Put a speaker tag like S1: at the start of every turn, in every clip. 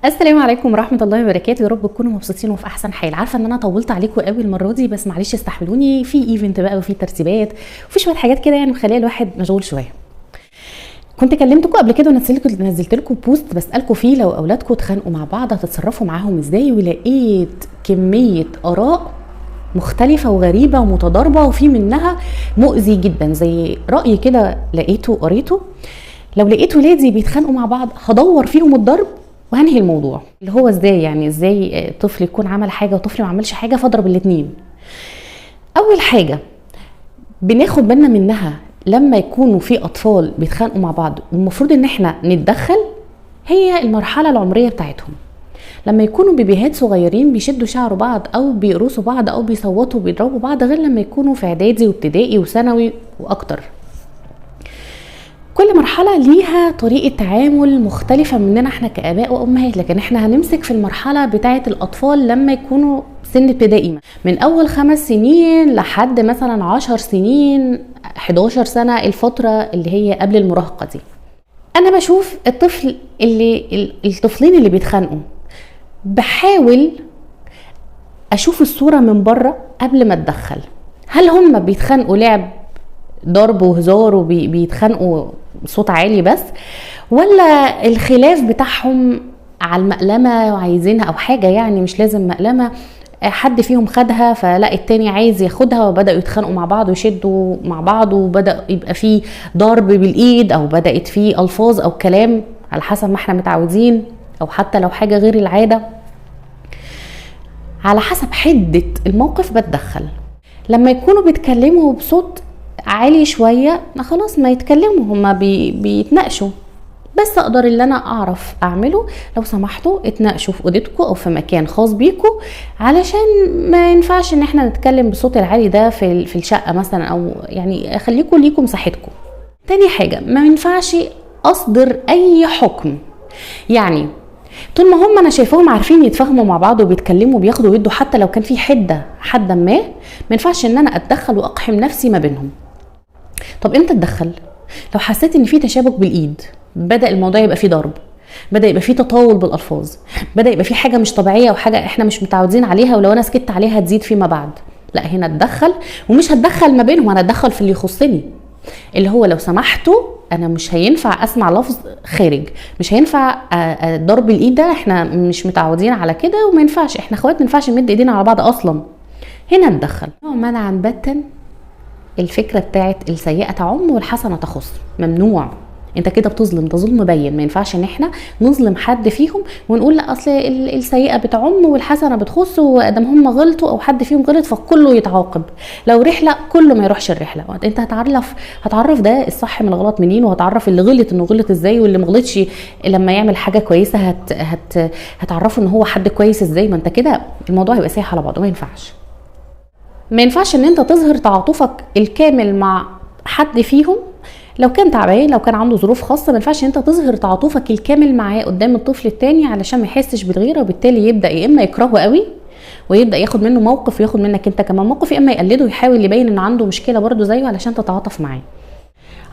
S1: السلام عليكم ورحمة الله وبركاته. يا رب تكونوا مبسوطين وفي احسن حال. عارفه ان انا طولت عليكم قوي المرة دي، بس معلش استحملوني، في event بقى وفي ترتيبات وفي شوية حاجات كده يعني مخليه الواحد مشغول شوية. كنت كلمتكم قبل كده ونزلت لكم post بسالكم فيه لو اولادكم اتخانقوا مع بعض هتتصرفوا معاهم ازاي، ولقيت كمية اراء مختلفة وغريبة ومتضاربه، وفي منها مؤذي جدا. زي راي كده لقيته قريته، لو لقيت ولادي بيتخانقوا مع بعض هدور فيهم الضرب وهنهي الموضوع. اللي هو ازاي يعني، ازاي طفل يكون عمل حاجة وطفل ما عملش حاجة فاضرب الاثنين؟ اول حاجة بناخد بالنا منها لما يكونوا في اطفال بيتخانقوا مع بعض والمفروض ان احنا نتدخل، هي المرحلة العمرية بتاعتهم. لما يكونوا بيبيهات صغيرين بيشدوا شعر بعض او بيقرصوا بعض او بيصوتوا وبيضربوا بعض، غير لما يكونوا في اعدادي وابتدائي وثانوي واكتر. كل مرحلة ليها طريقة تعامل مختلفة مننا احنا كآباء وأمهات، لكن احنا هنمسك في المرحلة بتاعة الأطفال لما يكونوا سن ابتدائي، من أول 5 سنين لحد مثلا 10 سنين 11 سنة، الفترة اللي هي قبل المراهقة دي. أنا بشوف الطفل اللي الطفلين اللي بيتخانقوا، بحاول أشوف الصورة من بره قبل ما أتدخل. هل هم بيتخانقوا لعب ضرب وهزار وبيتخانقوا صوت عالي بس، ولا الخلاف بتاعهم على المقلمة وعايزينها او حاجة، يعني مش لازم مقلمة، حد فيهم خدها فلا التاني عايز ياخدها وبدأوا يتخانقوا مع بعض ويشدوا مع بعض، وبدأ يبقى فيه ضرب بالإيد او بدأت فيه ألفاظ او كلام على حسب ما احنا متعودين، او حتى لو حاجة غير العادة. على حسب حدة الموقف بتدخل. لما يكونوا بيتكلموا بصوت عالي شوية خلاص ما يتكلموا، هما بيتناقشوا، بس اقدر اللي انا اعرف اعمله لو سمحتوا اتناقشوا في اوضتكم او في مكان خاص بيكم، علشان ما ينفعش ان احنا نتكلم بصوت العالي ده في الشقة مثلا، او يعني خليكم ليكم مساحتكم. تاني حاجة، ما ينفعش اصدر اي حكم. يعني طول ما هم انا شايفاهم عارفين يتفاهموا مع بعض وبيتكلموا وبياخدوا ويدوا، حتى لو كان في حده ما ينفعش ان انا اتدخل واقحم نفسي ما بينهم. طب امتى اتدخل؟ لو حسيت ان في تشابك بالايد، بدا الموضوع يبقى فيه ضرب، بدا يبقى فيه تطاول بالالفاظ، بدا يبقى فيه حاجة مش طبيعية وحاجه احنا مش متعودين عليها، ولو انا سكت عليها هتزيد فيما بعد، لا هنا اتدخل. ومش هتدخل ما بينهم، انا اتدخل في اللي يخصني، اللي هو لو سمحتوا انا مش هينفع اسمع لفظ خارج، مش هينفع ضرب الايد ده، احنا مش متعودين على كده وما ينفعش، احنا اخوات ما ينفعش نمد ايدينا على بعض اصلا. هنا اتدخل. منعا باتا الفكرة بتاعت السيئة تعم والحسنة تخص، ممنوع. انت كده بتظلم، ده ظلم بين. ما ينفعش ان احنا نظلم حد فيهم ونقول لا اصل السيئة بتعم والحسنة بتخص، وادام هم غلطوا او حد فيهم غلط فكله يتعاقب. لو رحله كله ما يروحش الرحلة. انت هتعرف ده الصح من الغلط منين، وهتعرف اللي غلط انه غلط ازاي، واللي ما غلطش لما يعمل حاجة كويسة هت هت هتعرفه ان هو حد كويس ازاي. ما انت كده الموضوع هيبقى سايح على بعضه. ما ينفعش ان انت تظهر تعاطفك الكامل مع حد فيهم لو كان تعبان، لو كان عنده ظروف خاصة. ما ينفعش ان انت تظهر تعاطفك الكامل معاه قدام الطفل التاني علشان ما يحسش بالغيره، وبالتالي يبدا يا اما يكرهه قوي ويبدا ياخد منه موقف وياخد منك انت كمان موقف، يا اما يقلده ويحاول يبين ان عنده مشكلة برده زيه علشان تتعاطف معاه.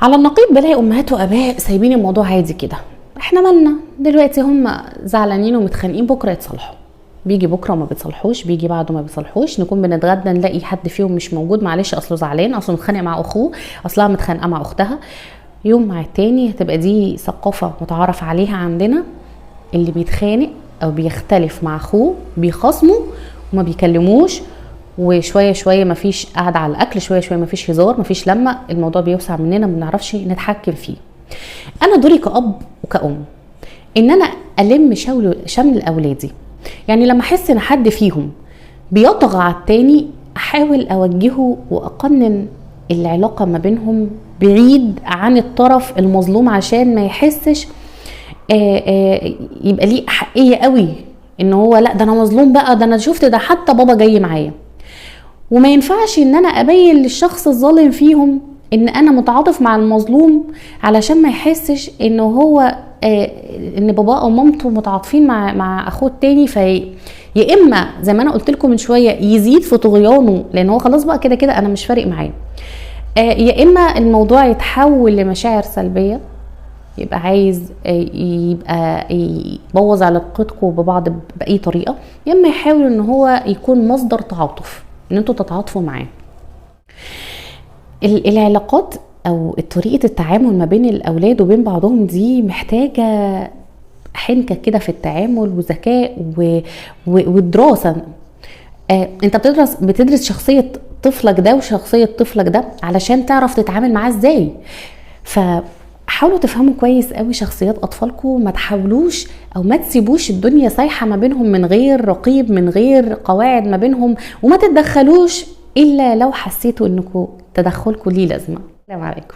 S1: على النقيض بلاقي امهات واباء سايبين الموضوع عادي كده، احنا مالنا دلوقتي، هم زعلانين ومتخانقين بكره يتصالحوا، بيجي بكره وما بيتصالحوش، بيجي بعده ما بيتصالحوش، نكون بنتغدى نلاقي حد فيهم مش موجود، معلش اصله زعلان، اصله متخانق مع اخوه، اصلها متخانقه مع اختها. يوم مع التاني. هتبقى دي ثقافة متعارف عليها عندنا، اللي بيتخانق او بيختلف مع اخوه بيخاصمه وما بيكلموش، وشوية شوية ما فيش قعدة على الاكل، شوية شوية ما فيش هزار، ما فيش لمه، الموضوع بيوسع مننا ما بنعرفش نتحكم فيه. انا دوري كأب وكأم ان انا الم شمل اولادي. يعني لما احس ان حد فيهم بيطغى على التاني احاول اوجهه واقنن العلاقة ما بينهم بعيد عن الطرف المظلوم، عشان ما يحسش يبقى ليه احقية قوي ان هو لا ده انا مظلوم بقى، ده انا شفت ده حتى بابا جاي معايا. وما ينفعش ان انا ابين للشخص الظالم فيهم ان انا متعاطف مع المظلوم علشان ما يحسش ان هو ان باباه او مامته متعاطفين مع اخوه التاني، في يا اما زي ما انا قلت لكم من شوية يزيد في طغيانه لان هو خلاص بقى كده كده انا مش فارق معاه، يا اما الموضوع يتحول لمشاعر سلبية، يبقى عايز يبقى يبوظ علاقتكم ببعض باي طريقه، يا اما يحاول ان هو يكون مصدر تعاطف، ان انتوا تتعاطفوا معاه. العلاقات او طريقه التعامل ما بين الاولاد وبين بعضهم دي محتاجه حنكه كده في التعامل وذكاء ودراسة. انت بتدرس شخصية طفلك ده وشخصية طفلك ده علشان تعرف تتعامل معاه ازاي. فحاولوا تفهموا كويس قوي شخصيات اطفالكم، ما تحاولوش او ما تسيبوش الدنيا سايحه ما بينهم من غير رقيب، من غير قواعد ما بينهم، وما تتدخلوش الا لو حسيتوا انكم تدخلكم ليه لازمه. السلام عليكم.